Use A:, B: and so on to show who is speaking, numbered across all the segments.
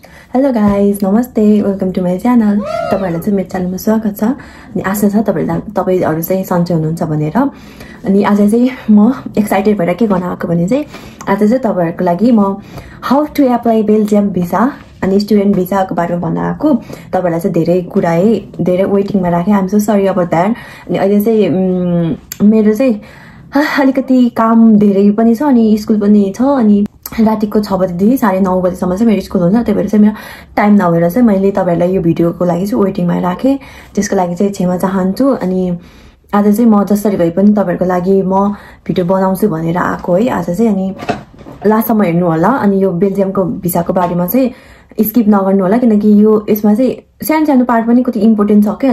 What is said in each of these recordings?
A: Hello guys नमस्ते welcome to my channel. तपाईहरुलाई चाहिँ मेरो च्यानलमा स्वागत छ। अनि आशा छ तपाईहरु चाहिँ सन्चै हुनुहुन्छ भनेर। अनि आज चाहिँ म एक्साइटेड भएर के गर्न आएको भने चाहिँ आज चाहिँ तपाईहरुको लागि म how to apply Belgium visa अनि स्टुडेन्ट भिसाको बारेमा भन्न आएको। तपाईहरुलाई चाहिँ धेरै वेटिङमा राखे। I am so sorry about that. अनि अहिले चाहिँ मेरो चाहिँ अलिकति काम धेरै पनि छ अनि स्कुल पनि छ। अनि रातिको 6 बजेदेखि 9:30 बजेसम्म चाहिँ मेरो स्कुल हुन्छ। त्यही भएर चाहिँ मेरो टाइम नभएर चाहिँ मैले तपाईहरुलाई यो भिडियोको लागि चाहिँ वेटिङमा राखे। त्यसको लागि चाहिँ क्षमा चाहन्छु। अनि आज चाहिँ म जसरी भए पनि तपाईहरुको लागि म भिडियो बनाउँछु भनेर आएको है आज चाहिँ। अनि लास्टसम्म हेर्नु होला। अनि यो बेल्जियमको भिसाको बारेमा चाहिँ स्किप नगर्नु होला किनकि यो यसमा चाहिँ सानो पार्ट पनि कति इम्पोर्टेन्ट छ के।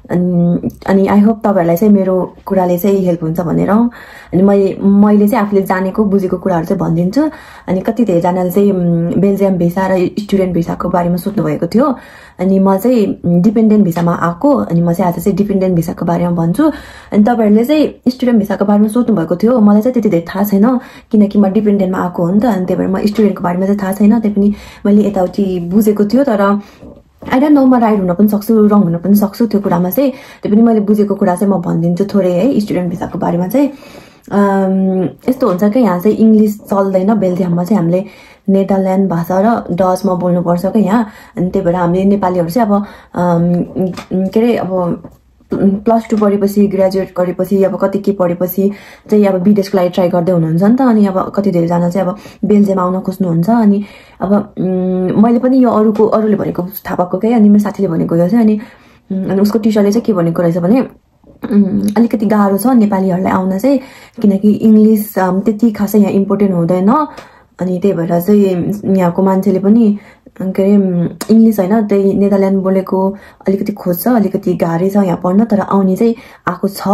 A: अनि आई होप तपाईहरुलाई चाहिँ मेरो कुराले चाहिँ हेल्प हुन्छ भनेर। अनि मैले चाहिँ आफूले जानेको बुझेको कुराहरु चाहिँ भनिदिन्छु। अनि कति धेरै जनाले चाहिँ बेल्जियम भिसा र स्टुडेन्ट भिसाको बारेमा सोध्नु भएको थियो। अनि म चाहिँ डिपेन्डेन्ट भिसामा आएको। अनि म चाहिँ आज चाहिँ डिपेन्डेन्ट भिसाको बारेमा भन्छु। अनि तपाईहरुले चाहिँ स्टुडेन्ट भिसाको बारेमा सोध्नु भएको थियो। मलाई चाहिँ त्यति धेरै थाहा छैन किनकि म डिपेन्डेन्टमा आएको हो नि त। अनि त्यही भएर म स्टुडेन्टको बारेमा चाहिँ थाहा छैन। त्यही पनि मैले यताउति बुझेको थियो। तर आई डोन्ट नो म राइट हुन पनि सक्छु रङ हुन पनि सक्छु त्यो कुरामा चाहिँ। त्यही पनि मैले बुझेको कुरा चाहिँ म भनिदिन्छु थोरै है। स्टुडेन्ट भिसाको बारेमा चाहिँ यस्तो हुन्छ कि यहाँ चाहिँ इङ्ग्लिस चल्दैन। बेल्जियममा चाहिँ हामीले नेदरल्यान्ड भाषा र डचमा बोल्नुपर्छ क्या यहाँ। अनि त्यही भएर हामीले नेपालीहरु चाहिँ अब के अरे अब +2 पढेपछि ग्रेजुएट गरेपछि अब कति के पढेपछि चाहिँ अब विदेशको लागि ट्राई गर्दै हुनुहुन्छ नि त। अनि अब कति धेरै जना चाहिँ अब बेल्जियम आउन खोज्नुहुन्छ। अनि अब मैले पनि यो अरूले भनेको थाहा पाएको के। अनि मेरो साथीले भनेको यो चाहिँ अनि उसको टिचरले चाहिँ के भनेको रहेछ भने अलिकति गाह्रो छ नेपालीहरुलाई आउन चाहिँ किनकि इङ्ग्लिस त्यति खासै यहाँ इम्पोर्टेन्ट हुँदैन। अनि त्यही भएर चाहिँ यहाँको मान्छेले पनि के अरे इङ्ग्लिस हैन त्यही नेदरल्यान्ड बोलेको अलिकति खोज्छ। अलिकति गाह्रै छ यहाँ पढ्न तर आउने चाहिँ आएको छ।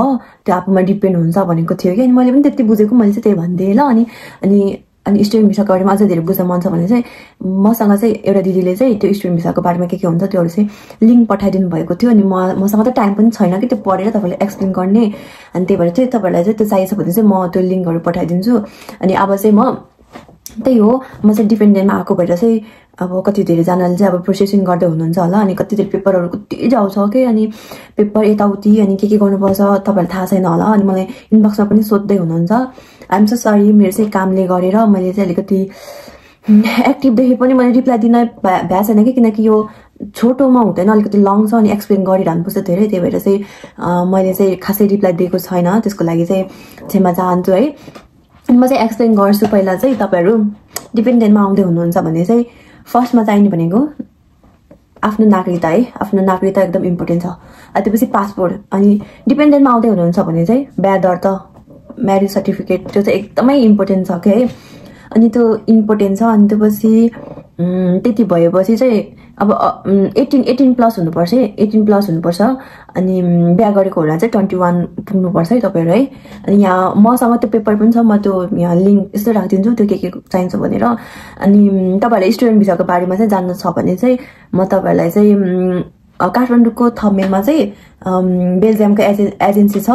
A: त्यो आफूमा डिपेन्ड हुन्छ भनेको थियो कि। अनि मैले पनि त्यति बुझेको मैले चाहिँ त्यही भन्दिएँ ल। अनि स्टुडेन्ट भिसाको बारेमा अझै धेरै बुझ्न मन छ भने चाहिँ मसँग चाहिँ एउटा दिदीले चाहिँ त्यो स्टुडेन्ट भिसाको बारेमा के हुन्छ त्योहरु चाहिँ लिंक पठाइदिनु भएको थियो। अनि मसँग त टाइम पनि छैन कि त्यो पढेर तपाईले एक्सप्लेन गर्ने। अनि त्यही भएर चाहिँ तपाईहरुलाई चाहिँ त्यो चाहिन्छ भने चाहिँ म त्यो लिंकहरु पठाइदिन्छु। अनि अब चाहिँ म त्यही हो म चाहिँ डिपेन्डेन्टमा आएको भएर चाहिँ अब कति धेरै जनाले चाहिँ अब प्रोसेसिङ गर्दै हुनुहुन्छ होला। अनि कति धेरै पेपरहरु कति जाउँछ के। अनि पेपर यताउति अनि के गर्नुपर्छ तपाईहरुलाई थाहा छैन होला। अनि मलाई इनबक्समा पनि सोध्दै हुनुहुन्छ। आइ एम सो सरी मेरो चाहिँ कामले गरेर मैले चाहिँ अलिकति एक्टिभ देखे पनि मैले रिप्लाई दिन भ्या छैन कि किनकि यो छोटोमा हुँदैन अलिकति लङ छ अनि एक्सप्लेन गरिरहनुपर्छ धेरै। त्यही भएर चाहिँ मैले चाहिँ खासै रिप्लाई दिएको छैन। त्यसको लागि चाहिँ क्षमा चाहन्छु है। अनि म चाहिँ एक्सप्लेन गर्छु। पहिला चाहिँ तपाईहरु डिपेन्डेन्टमा आउँदै हुनुहुन्छ भने चाहिँ फर्स्टमा चाहिने भनेको आफ्नो नागरिकता है। आफ्नो नागरिकता एकदम इम्पोर्टेन्ट छ। त्यसपछि पासपोर्ट। अनि डिपेन्डेन्टमा आउँदै हुनुहुन्छ भने चाहिँ बिहा दर्ता म्यारेज सर्टिफिकेट त्यो चाहिँ एकदमै इम्पोर्टेन्ट छ के है। अनि त्यो इम्पोर्टेन्ट छ। अनि त्यसपछि त्यति भएपछि चाहिँ अब 18 प्लस हुनुपर्छ। 18 प्लस हुनुपर्छ। अनि बिहा गरेको होला चाहिँ 21 पुग्नुपर्छ है तपाईहरु है। अनि यहाँ मसँग त्यो पेपर पनि छ। म त्यो यहाँ लिंक यस्तो राखिदिन्छु त्यो के चाहिन्छ भनेर। अनि तपाईहरुले स्टुडेन्ट भिसाको बारेमा चाहिँ जान्न छ भने चाहिँ म तपाईहरुलाई चाहिँ काठमाडौँको थमेलमा चाहिँ बेल्जियमको एजेन्सी छ।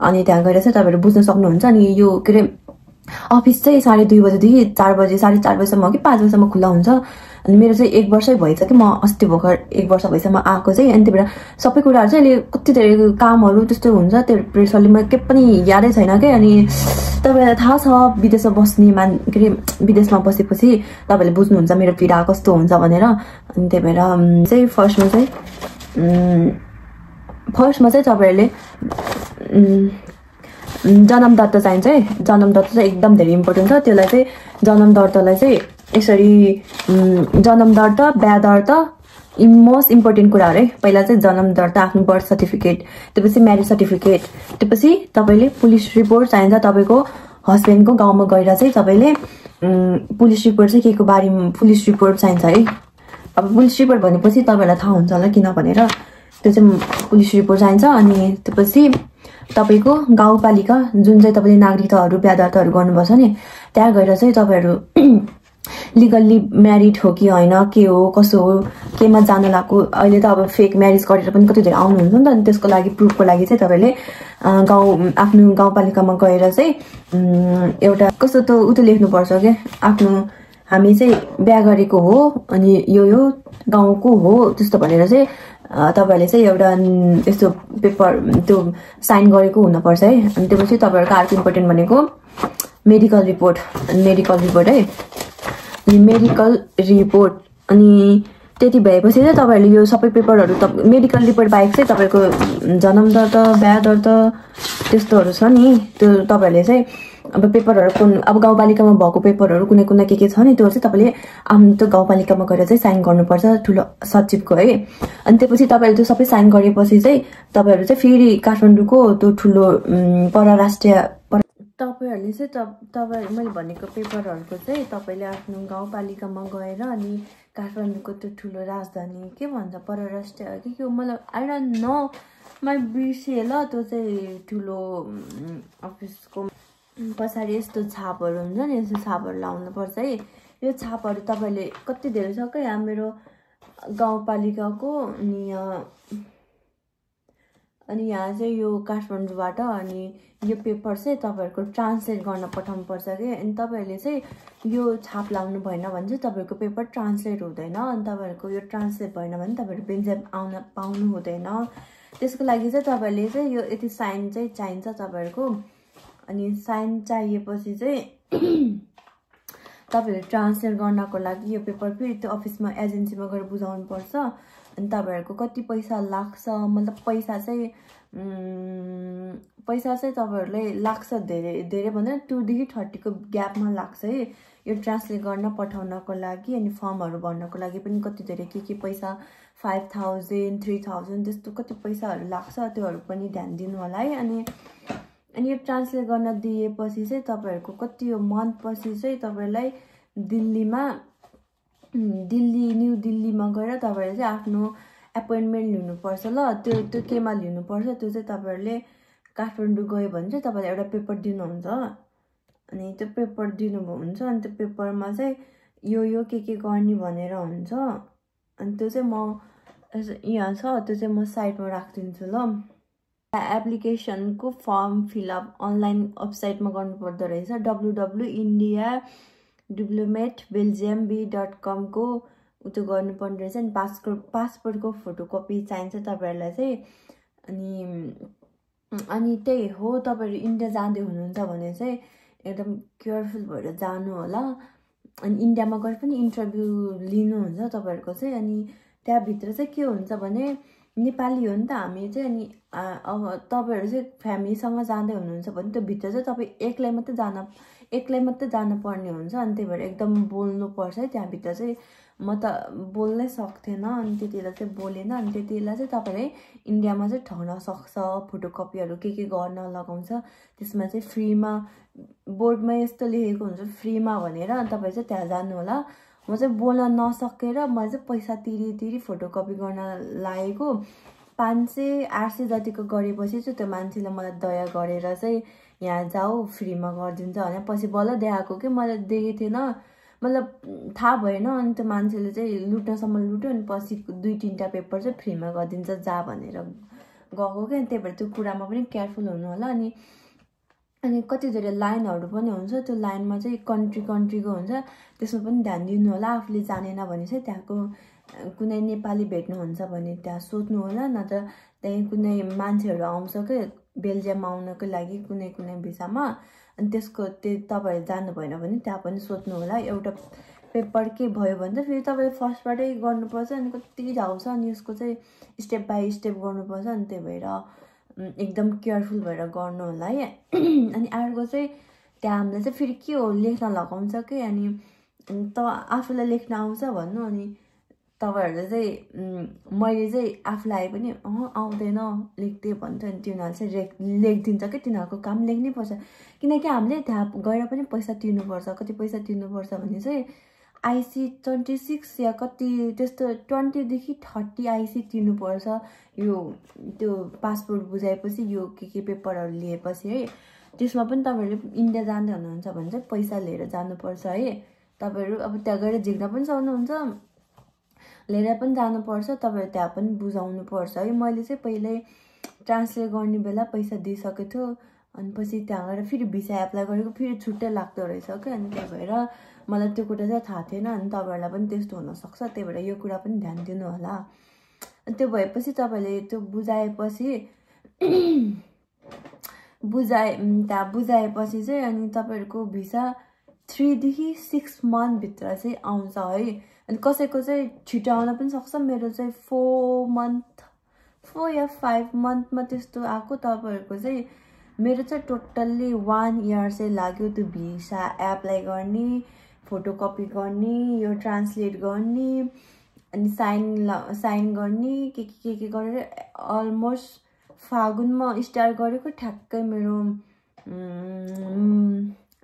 A: अनि त्यहाँ गएर चाहिँ तपाईहरु बुझ्न सक्नुहुन्छ। अनि यो के अरे अफिस चाहिँ 2:30 बजेदेखि 4 बजे 4:30 बजेसम्म कि 5 बजेसम्म खुल्ला हुन्छ। अनि मेरो चाहिँ 1 वर्षै भइछ कि म अस्ति भर्खर 1 वर्ष भइसम्म आएको चाहिँ। अनि त्यही भएर सबै कुराहरु चाहिँ अहिले कति धेरै कामहरु त्यस्तो हुन्छ त्यो प्रेसरले म के पनि यादै छैन के। अनि तपाईलाई थाहा छ विदेशमा बस्ने के अरे विदेशमा बसेपछि तपाईले बुझ्नुहुन्छ मेरो पीडा कस्तो हुन्छ भनेर। अनि त्यही भएर चाहिँ फर्स्टमा चाहिँ तपाईहरुले जन्म दर्ता चाहिन्छ है। जन्म दर्ता चाहिँ एकदम धेरै इम्पोर्टेन्ट छ। त्यसलाई चाहिँ जन्म दर्तालाई चाहिँ यसरी जन्म दर्ता बिहा दर्ता मोस्ट इम्पोर्टेन्ट कुराहरु है। पहिला चाहिँ जन्म दर्ता आफ्नो बर्थ सर्टिफिकेट त्यसपछि म्यारेज सर्टिफिकेट त्यसपछि तपाईले पुलिस रिपोर्ट चाहिन्छ। तपाईको हस्बेन्डको गाउँमा गएर चाहिँ तपाईले पुलिस रिपोर्ट चाहिँ केको बारेमा पुलिस रिपोर्ट चाहिन्छ है। अब पुलिस रिपोर्ट भनेपछि तपाईलाई थाहा हुन्छ होला किन भनेर त्यो चाहिँ पुलिस रिपोर्ट चाहिन्छ। अनि त्यसपछि तपाईको गाउँपालिका जुन चाहिँ तपाईले नागरिकताहरु बिहा दर्ताहरु गर्नुपर्छ नि त्यहाँ गएर चाहिँ तपाईहरु लिगल्ली म्यारिड हो कि हैन के हो कसो हो केमा जान लाग्यो। अहिले त अब फेक म्यारेज गरेर पनि कति धेरै आउनुहुन्छ नि त। अनि त्यसको लागि प्रुफको लागि चाहिँ तपाईले आफ्नो गाउँपालिकामा गएर चाहिँ एउटा कस्तो त उतो लेख्नुपर्छ के आफ्नो हामी चाहिँ बिहा गरेको हो अनि यो गाउँको हो त्यस्तो भनेर चाहिँ तपाईहरुले चाहिँ एउटा यस्तो पेपर त्यो साइन गरेको हुनुपर्छ है। अनि त्यसपछि तपाईहरुको अर्को इम्पोर्टेन्ट भनेको मेडिकल रिपोर्ट है। अनि मेडिकल रिपोर्ट अनि त्यति भएपछि चाहिँ तपाईहरुले यो सबै पेपरहरु मेडिकल रिपोर्ट बाहेक चाहिँ तपाईको जन्म दर्ता बिहा दर्ता त्यस्तोहरु छ नि त्यो तपाईहरुले चाहिँ अब पेपरहरु अब गाउँपालिकामा भएको पेपरहरु कुनै के छ नि त्यो चाहिँ तपाईले त्यो गाउँपालिकामा गएर चाहिँ साइन गर्नुपर्छ ठुलो सचिवको है। अनि त्यसपछि तपाईले त्यो सबै साइन गरेपछि चाहिँ तपाईहरु चाहिँ फेरि काठमाडौँको त्यो ठुलो परराष्ट्रिय तपाईहरुले चाहिँ तपाई मैले भनेको पेपरहरुको चाहिँ तपाईले आफ्नो गाउँपालिकामा गएर अनि काठमाडौँको त्यो ठुलो राजधानी के भन्छ परराष्ट्रिय के मलाई आई डोन्ट नो मै बिर्से ल त्यो चाहिँ ठुलो अफिसको पछाडी यस्तो छापहरु हुन्छ नि यस्तो छापहरु लाउनु पर्छ है। यो छापहरु तपाईले कति धेरै छ के मेरो गाउँपालिकाको अनि यहाँ चाहिँ यो काठमाडौँबाट अनि यो पेपर चाहिँ तपाईहरुको ट्रान्सलेट गर्न पठाउनु पर्छ के। अनि तपाईहरुले चाहिँ यो छाप लाउनु भएन भने चाहिँ तपाईहरुको पेपर ट्रान्सलेट हुँदैन। अनि तपाईहरुको यो ट्रान्सलेट भएन भने तपाईहरु बेन्जाम आउन पाउनु हुँदैन। त्यसको लागि चाहिँ तपाईहरुले चाहिँ यो यति साइन चाहिँ चाहिन्छ तपाईहरुको। अनि साइन चाहिएपछि चाहिँ तपाईहरुले ट्रान्सलेट गर्नको लागि यो पेपर फेरि त्यो अफिसमा एजेन्सीमा गएर बुझाउनु पर्छ। अनि तपाईहरुको कति पैसा लाग्छ मतलब पैसा चाहिँ तपाईहरुले लाग्छ धेरै भन्दा 2 देखि 30 को ग्यापमा लाग्छ है यो ट्रान्सलेट गर्न पठाउनको लागि। अनि फर्महरु भर्नको लागि पनि कति धेरै के पैसा 5000 3000 त्यस्तो कति पैसाहरु लाग्छ त्योहरु पनि ध्यान दिनु होला है। अनि यो ट्रान्सलेट गर्न दिएपछि चाहिँ तपाईहरुको कति यो मन्थ पछि चाहिँ तपाईलाई न्यू दिल्लीमा गएर तपाईहरुले चाहिँ आफ्नो एपोइन्टमेन्ट लिनुपर्छ ल। त्यो केमा लिनुपर्छ त्यो चाहिँ तपाईहरुले काठमाडौँ गयो भने चाहिँ तपाईले एउटा पेपर दिनुहुन्छ। अनि त्यो पेपर दिनुहुन्छ अनि त्यो पेपरमा चाहिँ यो के गर्ने भनेर हुन्छ। अनि त्यो चाहिँ म यहाँ छ त्यो चाहिँ म साइडमा राख्दिन्छु ल। एप्लिकेसनको फर्म फिलअप अनलाइन वेबसाइटमा गर्नुपर्दो रहेछ www.indiadiplomatebelgium.com को त्यो गर्नुपर्ने रहेछ। अनि पासपोर्टको फोटोकपी चाहिन्छ तपाईहरुलाई चाहिँ। अनि त्यही हो तपाईहरु इन्डिया जाँदै हुनुहुन्छ भने चाहिँ एकदम केयरफुल भएर जानु होला। अनि इन्डियामा गएर पनि इन्टरभ्यु लिनुहुन्छ तपाईहरुको चाहिँ। अनि त्यहाँ भित्र चाहिँ के हुन्छ भने नेपाली हो नि त हामी चाहिँ। अनि अब तपाईहरु चाहिँ फ्यामिलीसँग जाँदै हुनुहुन्छ भने त्यो भित्र चाहिँ तपाई एक्लै मात्रै जान पर्ने हुन्छ। अनि त्यही भएर एकदम बोल्नु पर्छ है त्यहाँ भित्र चाहिँ। म त बोल्नै सक्थेन अनि त्यतिबेला चाहिँ बोलेन। अनि त्यतिबेला चाहिँ तपाईले इन्डियामा चाहिँ ठग्न सक्छ फोटोकपीहरु के गर्न लगाउँछ त्यसमा चाहिँ फ्रीमा बोर्डमा यस्तो लेखेको हुन्छ फ्रीमा भनेर। अनि तपाई चाहिँ त्यहाँ जानु होला। म चाहिँ बोल्न नसकेर म चाहिँ पैसा तिरी फोटोकपी गर्न लागेको 500-800 जतिको गरेपछि चाहिँ त्यो मान्छेले मलाई दया गरेर चाहिँ यहाँ जाऊ फ्रीमा गरिदिन्छ भने पछि बल्ल देखाएको कि मैले देखेको थिएन मतलब थाहा भएन। अनि त्यो मान्छेले चाहिँ लुट्नसम्म लुट्यो अनि पछि 2-3टा पेपर चाहिँ फ्रीमा गरिदिन्छ जा भनेर गएको के। त्यही भएर त्यो कुरामा पनि केयरफुल हुनु होला। अनि कति धेरै लाइनहरु पनि हुन्छ त्यो लाइनमा चाहिँ कन्ट्रीको हुन्छ त्यसमा पनि ध्यान दिनु होला। आफूले जानेन भने चाहिँ त्यहाँको कुनै नेपाली भेट्नुहुन्छ भने त्यहाँ सोध्नु होला नत्र त्यही कुनै मान्छेहरु आउँछ के बेल्जियम आउनको लागि कुनै भिसामा। अनि त्यसको तपाईहरु जानु भएन भने त्यहाँ पनि सोध्नु होला। एउटा पेपर के भयो भने चाहिँ फेरि तपाईले फर्स्टबाटै गर्नुपर्छ। अनि कति जाउँछ अनि यसको चाहिँ स्टेप बाइ स्टेप गर्नुपर्छ। अनि त्यही भएर एकदम केयरफुल भएर गर्नु होला है। अनि अर्को चाहिँ त्यहाँ हामीले चाहिँ फेरि के हो लेख्न लगाउँछ के। अनि त आफूलाई लेख्न आउँछ भन्नु अनि तपाईहरुले चाहिँ मैले चाहिँ आफूलाई पनि आउँदैन लेख्दै भन्छ। अनि तिनीहरुले चाहिँ लेखिदिन्छ के तिनीहरुको काम लेख्नै पर्छ किनकि हामीले त्यहाँ गएर पनि पैसा तिर्नुपर्छ। कति पैसा तिर्नुपर्छ भने चाहिँ आइसी 26 या कति त्यस्तो 20 देखि 30 आइसी तिर्नुपर्छ। यो त्यो पासपोर्ट बुझाएपछि यो के पेपरहरु लिएपछि है। त्यसमा पनि तपाईहरुले इन्डिया जाँदै हुनुहुन्छ भने चाहिँ पैसा लिएर जानुपर्छ है। तपाईहरु अब त्यहाँ गएर झिक्न पनि सक्नुहुन्छ लिएर पनि जानुपर्छ। तपाईहरु त्यहाँ पनि बुझाउनु पर्छ है। मैले चाहिँ पहिले ट्रान्सलेट गर्ने बेला पैसा दिइसकेको थियो अनि पछि त्यहाँ गएर फेरि भिसा एप्लाई गरेको फेरि छुट्टै लाग्दो रहेछ क्या। अनि त्यही भएर मलाई त्यो कुरा चाहिँ थाहा थिएन। अनि तपाईँहरूलाई पनि त्यस्तो हुनसक्छ, त्यही भएर यो कुरा पनि ध्यान दिनु होला। त्यो भएपछि तपाईँले त्यो बुझाएपछि बुझाएपछि चाहिँ अनि तपाईँहरूको भिसा 3 देखि 6 मन्थभित्र चाहिँ आउँछ है। अनि कसैको चाहिँ छिटो आउन पनि सक्छ। मेरो चाहिँ 4 या 5 मन्थमा त्यस्तो आएको। तपाईँहरूको चाहिँ मेरो चाहिँ टोटल्ली 1 इयर चाहिँ लाग्यो त्यो भिसा एप्लाई गर्ने, फोटोकपी गर्ने, यो ट्रान्सलेट गर्ने, अनि साइन गर्ने, के गरेर अलमोस्ट फागुनमा स्टार्ट गरेको ठ्याक्कै मेरो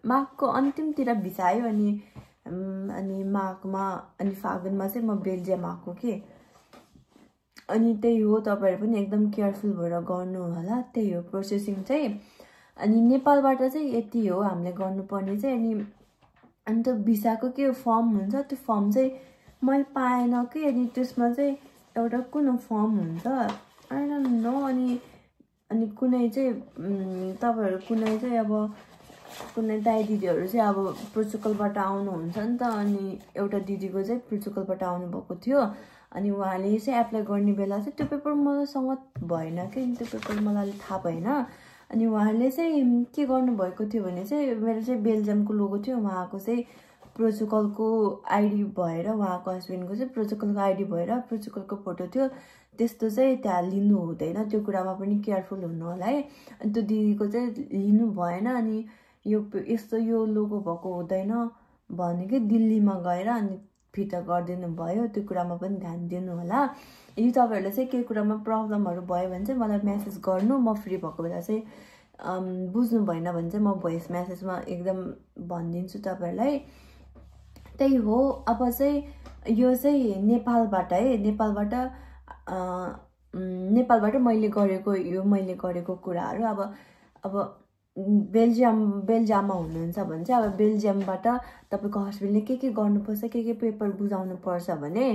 A: माघको अन्तिमतिर भिसा आयो। अनि माघमा अनि फागुनमा चाहिँ म बेल्जियम आएको कि। अनि त्यही हो, तपाईँहरू पनि एकदम केयरफुल भएर गर्नु होला। त्यही हो प्रोसेसिङ चाहिँ। अनि नेपालबाट चाहिँ यति हो हामीले गर्नुपर्ने चाहिँ। अनि त्यो भिसाको के फर्म हुन्छ, त्यो फर्म चाहिँ मैले पाएन कि। अनि त्यसमा चाहिँ एउटा कुन फर्म हुन्छ आई डोन्ट नो। अनि कुनै चाहिँ तपाईँहरू कुनै चाहिँ अब कुनै दाइ दिदीहरू चाहिँ अब पोर्चुगलबाट आउनुहुन्छ नि त। अनि एउटा दिदीको चाहिँ पोर्चुगलबाट आउनुभएको थियो। अनि उहाँले चाहिँ एप्लाई गर्ने बेला चाहिँ त्यो पेपर मसँग भएन कि, त्यो पेपर मलाई अलिक थाहा भएन। अनि उहाँले चाहिँ के गर्नुभएको थियो भने चाहिँ मेरो चाहिँ बेल्जियमको लोगो थियो, उहाँको चाहिँ पोर्चुगलको आइडी भएर, उहाँको हस्बेन्डको चाहिँ पोर्चुगलको आइडी भएर पोर्चुगलको फोटो थियो। त्यस्तो चाहिँ त्यहाँ लिनु हुँदैन, त्यो कुरामा पनि केयरफुल हुनु होला है। अनि त्यो दिदीको चाहिँ लिनु भएन। अनि यस्तो यो लोगो भएको हुँदैन भन्यो कि दिल्लीमा गएर अनि फिर्ता गरिदिनु भयो। त्यो कुरामा पनि ध्यान दिनु होला। यदि तपाईँहरूलाई चाहिँ केही कुरामा प्रब्लमहरू भयो भने चाहिँ मलाई मेसेज गर्नु, म फ्री भएको बेला चाहिँ बुझ्नु भएन भने चाहिँ म भोइस मेसेजमा एकदम भनिदिन्छु तपाईँहरूलाई। त्यही हो। अब चाहिँ यो चाहिँ नेपालबाट है, नेपालबाट मैले गरेको कुराहरू। अब बेल्जियममा हुनुहुन्छ भने चाहिँ अब बेल्जियमबाट तपाईँको हस्बेन्डले के गर्नुपर्छ, के पेपर बुझाउनु पर्छ भने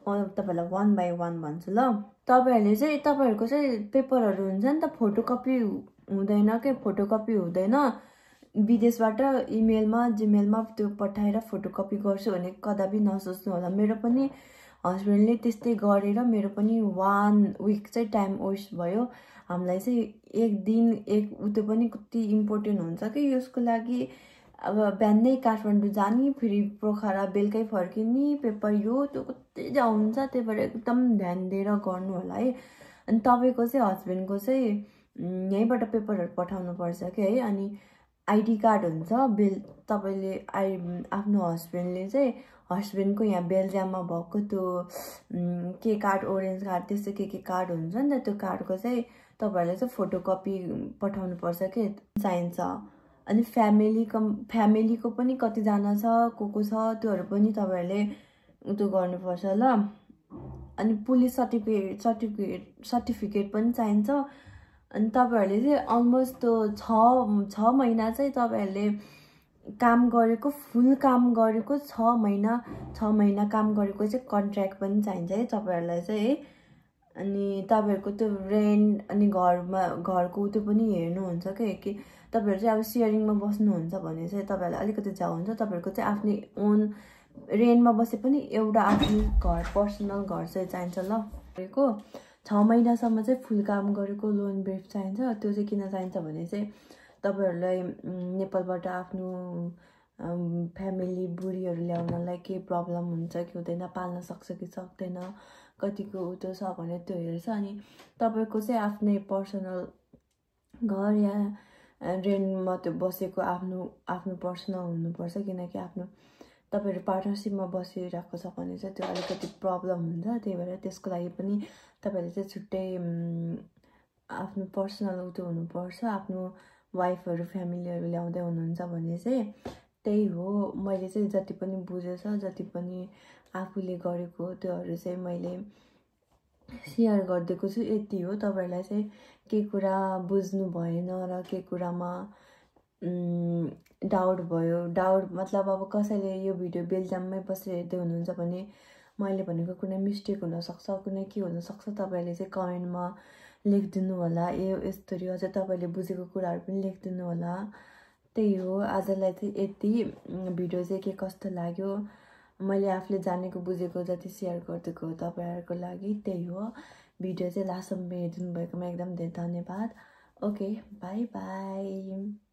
A: म तपाईँलाई 1 बाई 1 भन्छु ल। तपाईँहरूको चाहिँ पेपरहरू हुन्छ नि त, फोटोकपी हुँदैन के, फोटोकपी हुँदैन। विदेशबाट इमेलमा जिमेलमा त्यो पठाएर फोटोकपी गर्छु भने कदापि नसोच्नु होला। मेरो पनि हस्बेन्डले त्यस्तै गरेर मेरो पनि 1 विक चाहिँ टाइम वेस्ट भयो। हामीलाई चाहिँ एक दिन त्यो पनि कति इम्पोर्टेन्ट हुन्छ कि यसको लागि। अब बिहानै काठमाडौँ जाने, फेरि पोखरा बेलुकै फर्किने, पेपर यो त्यो कति हुन्छ। त्यही भएर एकदम ध्यान दिएर गर्नु होला है। अनि तपाईँको चाहिँ हस्बेन्डको चाहिँ यहीँबाट पेपरहरू पठाउनु पर्छ कि है। अनि आइडी कार्ड हुन्छ तपाईँले आफ्नो हस्बेन्डले चाहिँ हस्बेन्डको यहाँ बेल्जियममा भएको त्यो के कार्ड, ओरेन्ज कार्ड, त्यस्तो के कार्ड हुन्छ नि त, त्यो कार्डको चाहिँ तपाईँहरूले चाहिँ फोटोकपी पठाउनु पर्छ कि चाहिन्छ। अनि फ्यामिलीको पनि कतिजना छ, को छ, त्योहरू पनि तपाईँहरूले त्यो गर्नुपर्छ ल। अनि पुलिस सर्टिफिकेट पनि चाहिन्छ। अनि तपाईँहरूले चाहिँ अलमोस्ट त्यो 6 महिना चाहिँ तपाईँहरूले काम गरेको, फुल काम गरेको 6 महिना काम गरेको चाहिँ कन्ट्र्याक्ट पनि चाहिन्छ है तपाईँहरूलाई चाहिँ है। अनि तपाईँहरूको त्यो रेन्ट अनि घरको त्यो पनि हेर्नुहुन्छ कि तपाईँहरू चाहिँ अब सेयरिङमा बस्नुहुन्छ भने चाहिँ तपाईँहरूलाई अलिकति जाउ हुन्छ। तपाईँहरूको चाहिँ आफ्नै ओन रेन्टमा बसे पनि एउटा आफ्नो घर, पर्सनल घर चाहिँ चाहिन्छ ल। 6 महिनासम्म चाहिँ फुल काम गरेको लोन ब्रिफ चाहिन्छ। त्यो चाहिँ किन चाहिन्छ भने चाहिँ तपाईँहरूलाई नेपालबाट आफ्नो फ्यामिली बुढीहरू ल्याउनलाई के प्रब्लम हुन्छ कि हुँदैन, पाल्न सक्छ कि सक्दैन, कतिको त्यो छ भने त्यो हेर्छ। अनि तपाईँको चाहिँ आफ्नै पर्सनल घर या रेन्टमा त्यो बसेको आफ्नो पर्सनल हुनुपर्छ। किनकि तपाईँहरू पार्टनरसिपमा बसिरहेको छ भने चाहिँ त्यो अलिकति प्रब्लम हुन्छ। त्यही भएर त्यसको लागि पनि तपाईँहरूले चाहिँ छुट्टै आफ्नो पर्सनल त्यो हुनुपर्छ। आफ्नो वाइफहरू फ्यामिलीहरू ल्याउँदै हुनुहुन्छ भने चाहिँ त्यही हो। मैले चाहिँ जति पनि बुझेछ, जति पनि आफूले गरेको त्योहरू चाहिँ मैले सेयर गरिदिएको छु, यति हो। तपाईँहरूलाई चाहिँ के कुरा बुझ्नु भएन र के कुरामा डाउट भयो, डाउट मतलब अब कसैले यो भिडियो बेल्जियममै बसेर हेर्दै हुनुहुन्छ भने मैले भनेको कुनै मिस्टेक हुनसक्छ, कुनै के हुनसक्छ, तपाईँहरूले चाहिँ कमेन्टमा लेखिदिनु होला। यस्तरी अझ तपाईँले बुझेको कुराहरू पनि लेखिदिनु होला। त्यही हो, आजलाई चाहिँ यति। भिडियो चाहिँ के कस्तो लाग्यो, मैले आफूले जानेको बुझेको जति सेयर गरिदिएको हो तपाईँहरूको लागि, त्यही हो। भिडियो चाहिँ लास्टसम्म हेरिदिनु भएकोमा एकदम धेरै धन्यवाद। Okay, by by.